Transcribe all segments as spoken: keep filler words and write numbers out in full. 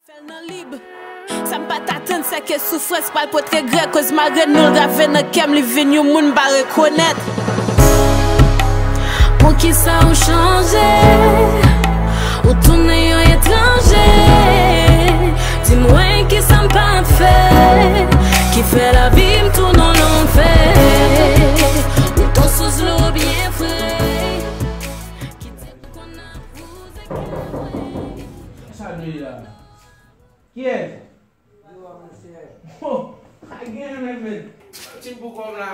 Fè l nan lib. Sa m pa t atann, se ke soufrans pral pote regrè. Koz malgre nou l grave nan kè m, li vin yon moun m pa rekonèt. Poukisa ou chanje? Ou tounen yon etranje. Di mwen kisa m pa t fè ki fè lavi m tounen yon lanfè. Ou tonn sou zlo byen fre. Ki di m konn ap wouze kè mwen. Sa nou ye la? Kiyès? Yo, monchè. Oh, pa gen anyen, men. Ti boukòm la,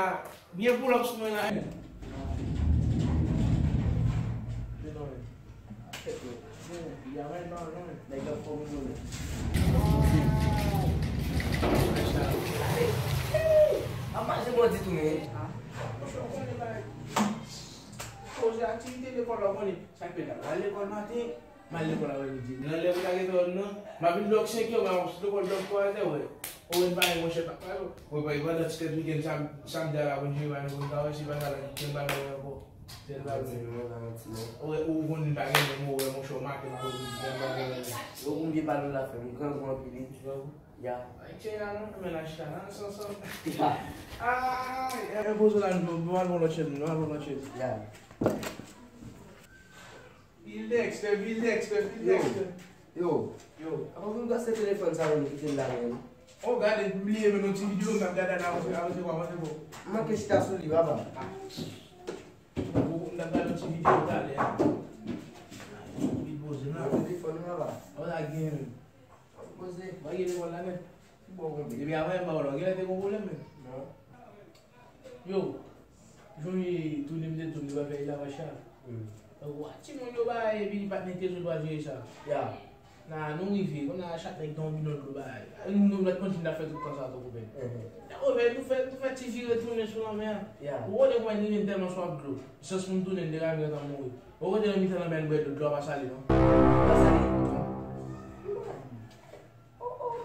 gen pull up sou mwen la. Nèg la fò moun yo. Ap mache bò ditou, men. Poze aktivite lekòl la, w konnen. Sa k fè la? Al lekòl maten. M al lekòl apremidi. Nan lè m ta gentan wè w nan, m ap vin dòk senk è, m al lekòl dòk twa è, wè. Owen pa gen monchè pa pale. Mwen pa gen pandan ti tèt wikenn sam-, samdi a la pou n jwe, pa gen pou n ka wè, si pa sa la, gen bagay ankò. Sèl bagay. Wè, ou konn pa gen menm, wè, monchè, w make m apremidi, gen bagay la. Yo, konbyen pale w la fè m, grangou anpil, wi. Ya. Ay, tchè, ya, non, men la chita, nan, san, san. Ya. Ay, e, e, poze la, nou, nou al yon lòt chèz, nou al yon lòt chèz. Ya. Bill Dexter, Bill Dexter, Bill Dexter. Yo. Yo. Apa pou m pase telefòn sa yo, nou kite l la menm? Oh, gade, m bliye men yon ti videyo m t ap gade la, avanse, avanse, avanse, bon. M manke chita sou li, papa. Ou, m t ap gade yon ti videyo talè a. Li poze la. Nan telefòn ou, papa. Ou la gen menm. Poze. Mwen gen lekòl la, men. Ki bò w konpli? Depi avan, m pa wè l, ou genlè te gon pwoblèm, men. Non. Yo, Joni tounen, m te di w, li pa fè esklavaj sa. Hmm. Donk, wa, timoun yo ba, epi li pa t mete sou l pa jere sa. Ya. Nan, nou rive, kounye a chak nèg gen yon bidon dlo ba. Nou, nou mèt kontinye ap fè tout tan sa, tankou bèl. Mhm. Tankou bèl, nou fè, nou fè ti vire tounen sou lanmè a. Ya. Ou konnen kòman li vin tèlman swaf dlo. Sans pou m tounen, m te ka gentan mouri. Ou kote nan mitan lanmè a, nou bwè dlo, dlo a pa sale, non? Pa sale? Non. Oh, oh.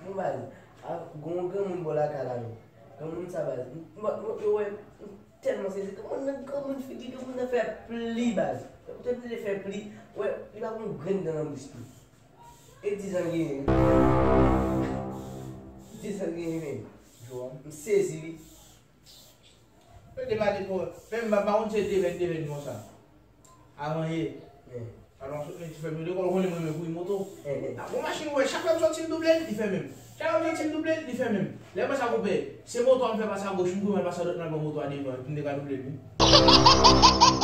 Bon, baz, a, gon granmoun bò lakay la, men. Granmoun sa, baz. M, m, m, yo, wè, m tèlman sezi. Granmoun nan, granmoun figi, granmoun nan fè pli, baz. Ou te vle fè pli, wè, li pa gon grenn dan nan bouch li. E dizan genyen, wi. Dizan genyen, men. M sezi, wi. Yo te pale pou, men m pa, pa konn se devèn, devèn konsa. Avan ye. Alò, men ti frè m yo lekòl, ou konnen mwen renmen kouri moto. A, gon machin, ou wè, chak lè m sòti m double l, li fèmen m. Chak lè m sòti m double l, li fèmen m. Lè m wè sa koupe, se moto a m fè pase agoch, m kouri m al pase adwat, m al pran moto a devan, epi m te ka double l, wi.